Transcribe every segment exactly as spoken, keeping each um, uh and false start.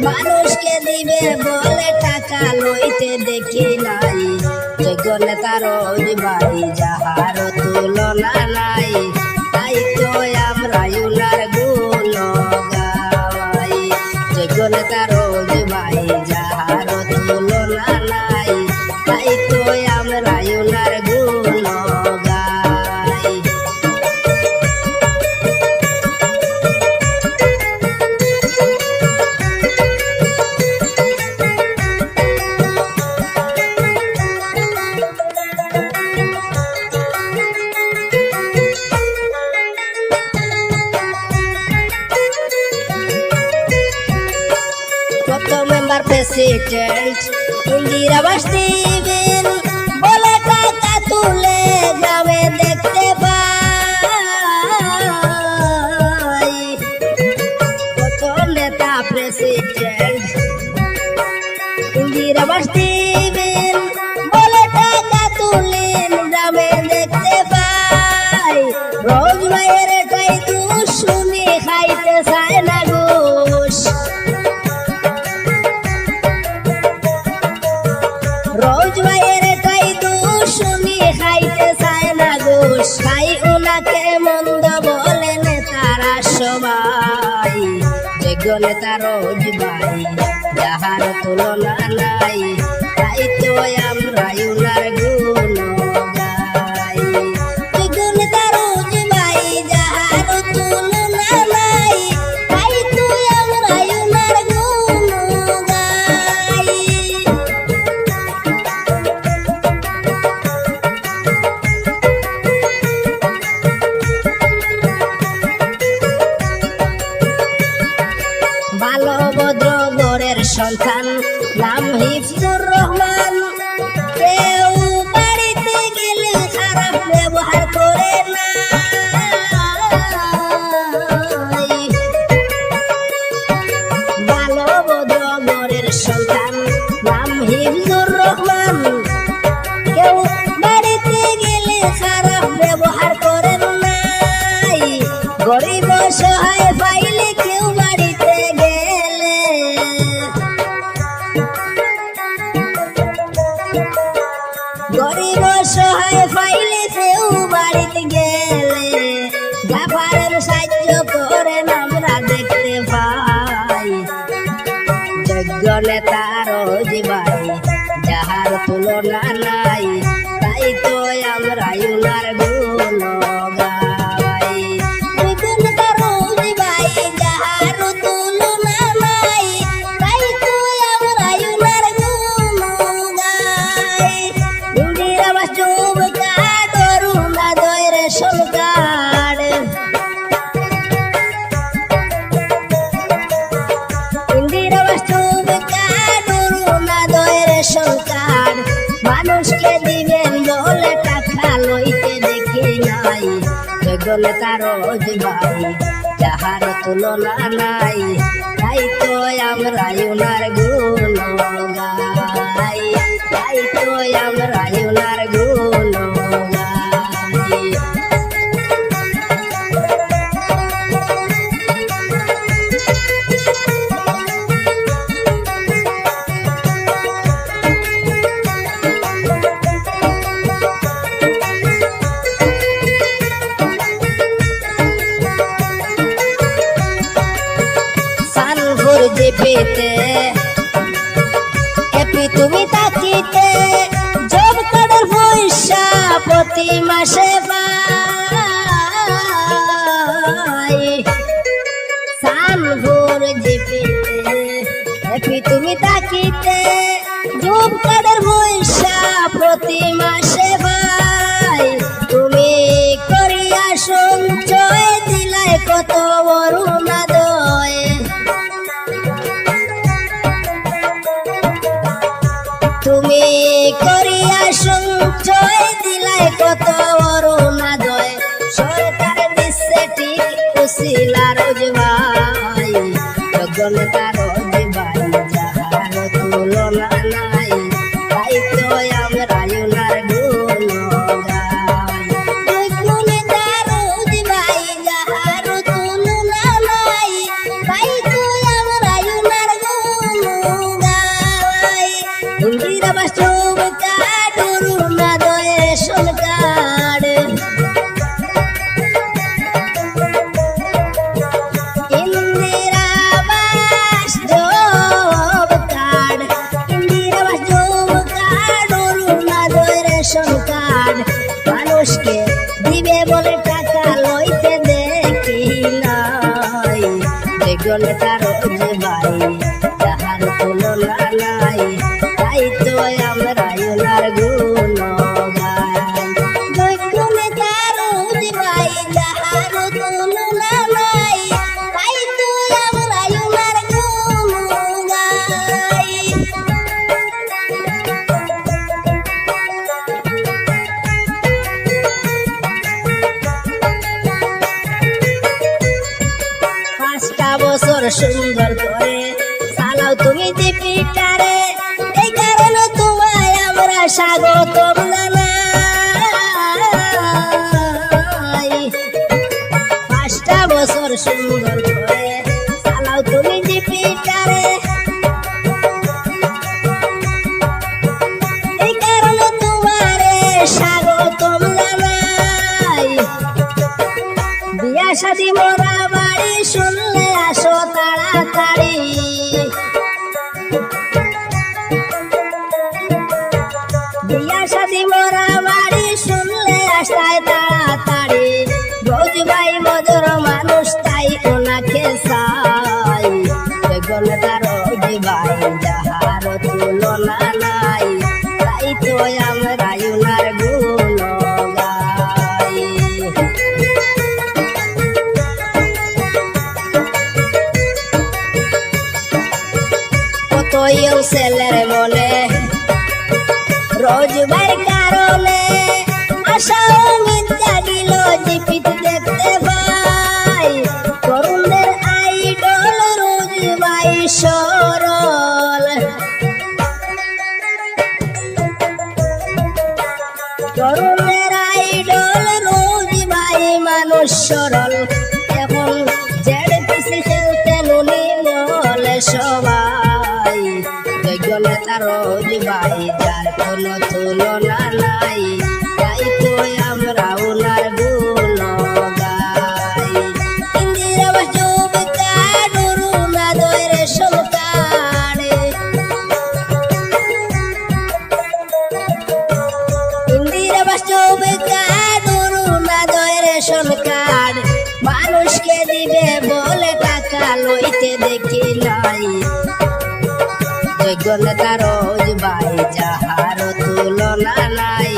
মানুষকে দিবে বলে টাকা লইতে দেখি নাই। যোগ্য নেতা রোজ ভাই, যাহার তুলনা নাই, তাই তো আমরা উনার গুণ গাই। যোগ্য নেতা রোজ ভাই, যাহার তুলনা নাই, তাই তো আমরা উনার গুণ গাই। কত মেম্বার প্রেসিডেন্ট ইন্দিরা আবাস দিবেন বলে টাকা তুলে গ্রামে দেখতে পাই। কত নেতা প্রেসিডেন্ট ইন্দিরা আবাস দিবেন বলে টাকা তুলেন গ্রামে দেখতে পাই। রোজ ভাইয়ের এটাই দুষ, উনি খাইতে চায় না ঘুষ। রোজ ভাইয়ের এটাই দুষ, উনি খাইতে চায় না ঘুষ। তাই উনাকে মন্দ বলে নেতারা সবাই। যোগ্য নেতা রোজ ভাই, যাহার তুলনা নাই, তাই তো আমরা উনার গুণ গাই। যোগ্য নেতা রোজ ভাই, যাহার তুলনা নাই, তাই তো আমরা উনার গুণ গাই। ভালো ভদ্র ঘরের সন্তান, নাম হিফজুর রহমান। কেউ বাড়িতে গেলে খারাপ ব্যবহার করে না। ভালো ভদ্র ঘরের সন্তান, নাম হিফজুর রহমান। কেউ বাড়িতে গেলে খারাপ ব্যবহার করেন নাই। গরিব অসহায় পাইলে কেউ বাড়িতে গেলে, গরিব অসহায় পাইলে কেউ বাড়িতে গেলে, যা পারেন সাহায্য করেন আমরা দেখতে পাই। যোগ্য নেতা রোজ ভাই, যাহার তুলনা নাই, তাই তো আমরা উনার গুণ গাই। যোগ্য নেতা রোজ ভাই, যাহার তুলনা নাই, তাই তো আমরা উনার গুণ গাই। ইন্দিরা আবাস, জব কার্ড, অরুণোদয়, রেশন কার্ড। ইন্দিরা আবাস, জব কার্ড, অরুণোদয়, রেশন কার্ড, মানুষকে দিবেন বলে টাকা লইতে দেখি নাই। যোগ্য নেতা রোজ ভাই, যাহার তুলনা নাই, তাই তো আমরা উনার গুণ গাই, তাই তো আমরা উনার গুণ গাই। সানপুর জিপিতে এপি তুমি থাকিতে, জব কার্ডর পয়সা প্রতি মাসে পাই। সানপুর জিপিতে এপি তুমি থাকিতে, জব কার্ডর পয়সা প্রতি মাসে পাই। তুমি করিয়া সঞ্চয় দিলায় কত অরুণোদয়। তুমি করিয়া সঞ্চয় দিলায় কত অরুণোদয়। সরকার দিচ্ছে ঠিক উসিলা রোজ ভাই, যোগ্য নেতা রোজ ভাই, যাহার তুলনা নাই, তাই তো আমরা উনার গুণ গাই। যোগ্য নেতা রোজ ভাই, যাহার তুলনা নাই, তাই তো আমরা উনার গুণ নেতা রোজ ভাই, যাহার তুলনা নাই, তাই তো আমরা উনার গুণ গাই। যোগ্য নেতা রোজ ভাই, যাহার তুলনা নাই, তাই তো আমরা উনার গুণ গাই। পাঁচটা বছর সুন্দর করে চালাও তুমি জিপিটারে, এই কারণে তোমায় আমরা স্বাগতম জানাই। পাঁচটা বছর সুন্দর করে চালাও তুমি জিপিটারে, এই কারণে তোমারে স্বাগতম জানাই। বিয়া শাদি মরা বাড়ি শুনলে আসো তাড়াতাড়ি। বিয়া শাদি মরা বাড়ি শুনলে আসতায় তাড়াতাড়ি। রোজ ভাই মধুর মানুষ তাই ওনাকে চাই। বেগুন তার রোজ ভাই যাহার তুলনা নাই, তাই তো আমরা উনার গুণ গাই। কত ইয়ং ছেলের মনে রোজ ভাইর কারণে আশা উমিদ জাগিল জিপিত দেখতে পাই। তরুণদের আইডল রোজ ভাই সরল। তরুণের আইডল রোজ ভাই মানুষ সরল। এখন জেডপিসি খেলতে নুনি মহলে সবাই। যোগ্য নেতা রোজ ভাই যার কোনো তুলনা নাই, তাই তো আমরা উনার গুণ গাই। ইন্দিরা আবাস জব কার্ড, অরুণোদয় রেশন কার্ড, ইন্দিরা আবাস জব কার্ড, অরুণোদয় রেশন কার্ড, মানুষকে দিবে বলে টাকা লইতে দেখি নাই। যোগ্য নেতা রোজ ভাই যাহার তুলনা নাই,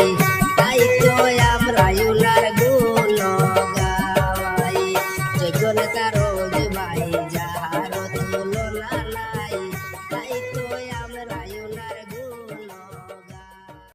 তাই তো আমরা উনার গুণ গাই। যোগ্য নেতা